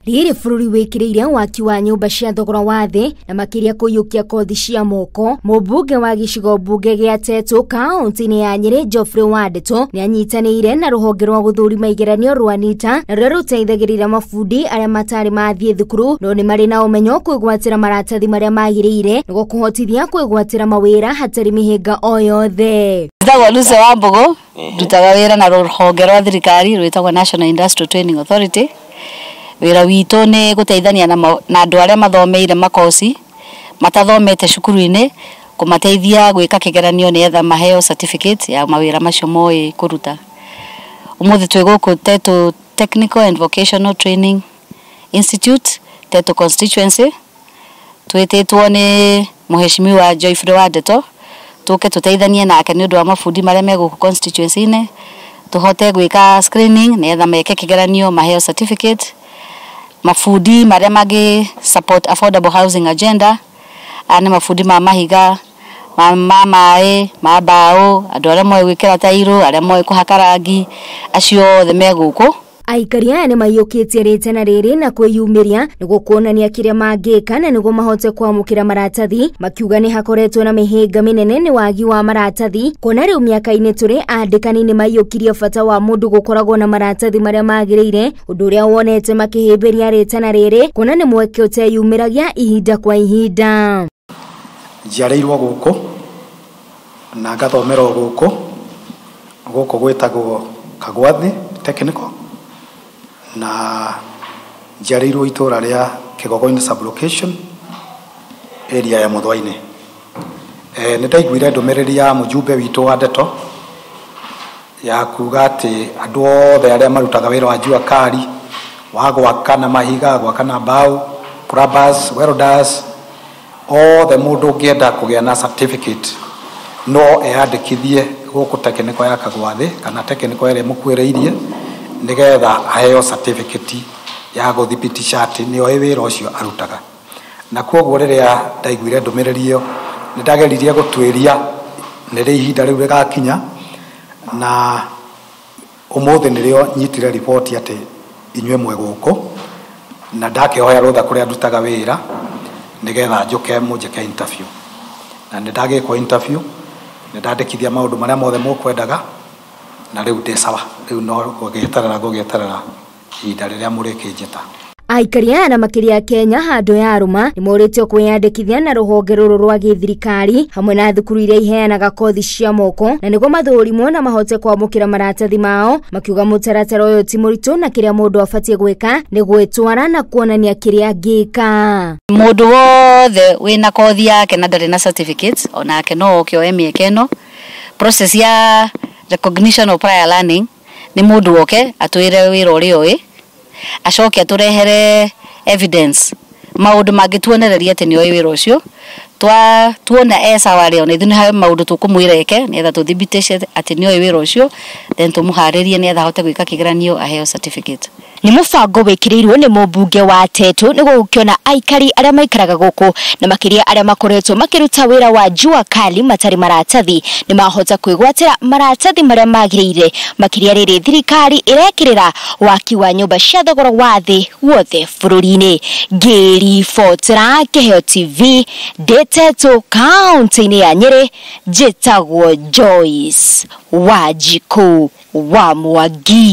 Rĩrĩ bũrũri wĩkĩrĩire waki wa nyũmba cia thogora wa thĩ na makĩria kũiyũkia kothi cia moko. Mũmbunge wa gĩcigo mbunge gĩa Tetu kaunti-inĩ ya Nyĩrĩ Geoffrey Wandeto nĩanyitanĩire na rũhonge rwa gũthũrima igeranio rwa NITA na rũrĩa rũteithagĩrĩria mabundi arĩa matarĩ mathiĩ thukuru no nĩ marĩ na ũmenyo kwĩgwatĩra maratathi marĩa magĩrĩire nĩguo kũhotithia kwĩgwatĩra mawĩra hatarĩ mĩhĩnga o yothe. Njĩtagwo Lucy Wambugu, ndutaga wĩra na rũhonge rwa thirikari rwĩtagwo National Industrial Training Authority. Wĩra witũ nĩ gũteithania na andũ arĩa mathomeire makoci matathomete cukuru-inĩ, kũmateithia gwĩka kĩgeranio nĩgetha maheo certificate ya mawĩra macio moĩ kũruta. Ũmũthĩ twĩ gũkũ Tetu Technical and Vocational Training Institute, Tetu constituency, twĩtĩtwo nĩ Mheshimiwa Geoffrey Wandeto tũke tũteithanie nake nĩ ũndũ wa mabundi marĩa me gũkũ constituency-inĩ, tũhote gwĩka screening nĩgetha meke kĩgeranio maheo certificate. Mabundi marĩa mangĩ support affordable housing agenda, aya nĩ mabundi ma mahiga, ma maĩ, ma mbaũ, andũ arĩa moĩ gwĩkĩra tairũ, arĩa moĩ kũhaka rangi, acio othe me gũkũ. Aikari aya nĩmaiyũkĩtie rĩtana rĩrĩ na kwĩyumĩria nĩguo kuonania kĩrĩa mangĩka na nĩguo mahote kwamũkĩra maratathi, makiuga nĩ hakoretwo na mĩhĩnga mĩnene nĩ wagi wa maratathi, kuona rĩu mĩaka-inĩ tũrĩ andĩkani nĩmaiyũkirie bata wa mũndũ gũkoragwo na maratathi marĩa magĩrĩire, ũndũ ũrĩa wonete makĩhĩmbĩria rĩtana rĩrĩ kuona nĩ mweke ũteyumĩragia ihinda kwa ihinda. Njiarĩirwo gũkũ na ngathomera o gũkũ, gũkũ gwĩtagwo Kagwathi Technical, na njiarĩirwo itũra rĩa Kĩgogoinĩ sub-location area ya Mũthwainĩ. Nĩ ndaiguire ndũmĩrĩri ya mũjumbe witũ wa Ndeto ya kuga atĩ andũ othe arĩa marutaga wĩra wa jua kali, wa gwaka na mahiga, gwaka na mbaũ, plumbers, welders, othe mũndũ ũngĩenda kũgĩa na certificate no eyandĩkithie gũkũ technical ya Kagwathi kana technical ĩrĩa ĩmũkuhĩrĩirie nĩgetha aheo certificate ya gũthibitisha atĩ nĩoĩ wĩra ũcio arutaga. Na koguo rĩrĩa ndaiguire ndũmĩrĩri ĩyo nĩ ndageririe gũtuĩria nĩ rĩ ihinda rĩu rĩgakinya, na ũmũthĩ nĩrĩo nyitire riboti atĩ inyuĩ mwĩ gũkũ, na ndakĩhoya rũtha kũrĩa ndutaga wĩra nĩgetha njũke mũnjĩke interview. Na nĩ ndagĩkwo interview, nĩ ndandĩkithia maũndũ marĩa mothe mũkwendaga, na rĩu ndĩ sawa, rĩu no gũgĩeterera gũgĩeterera ihinda rĩrĩa mũrĩkĩnjĩta. Aikari aya na makĩria Kenya handũ ya arũma nĩmorĩtio kwĩyandĩkithia na rũhonge rũrũ rwa gĩthirikari hamwe na thukuru iria iheanaga kothi cia moko na nĩguo mathũrimwo na mahote kwamũkĩra maratathi mao, makiuga mũtaratara ũyũ ti mũritũ na kĩrĩa mũndũ abatiĩ gwĩka nĩ gwĩtwara na kuonania kĩrĩa angĩka. Mũndũ wothe wĩna kothi yake na ndarĩ na certificate onake no oke oe mĩeke ĩno. Process ya recognition of prior learning nĩ mũndũ oke atwĩre wĩra ũrĩa oĩ, acoke atũrehere evidence, maũndũ mangĩtuonereria atĩ nĩoĩ wĩra ũcio, tuona e sawa rĩ, ona ithuĩ nĩ harĩ maũndũ tũkũmwĩra eke nĩgetha tũthibitishe atĩ nĩoĩ wĩra ũcio, then tũmũharĩrie nĩgetha ahote gwĩka kĩgeranio aheo certificate. Nĩ mũbango wĩkĩrĩirwo nĩ mũmbunge wa Tetu nĩguo gũkĩona aikari arĩa maikaraga gũkũ na makĩria arĩa makoretwo makĩruta wĩra wa jua kali matarĩ maratathi nĩmahota kwĩgwatĩra maratathi marĩa magĩrĩire, makĩria rĩrĩ thirikari ĩrekĩrĩra waki wa nyũmba cia thogora wa thĩ guothe bũrũri-inĩ. Ngĩribotera Kĩheo TV ndĩ Tetu kaunti-inĩ ya Nyĩrĩ, njĩtagwo Joyce Wanjikũ wa Mwangi.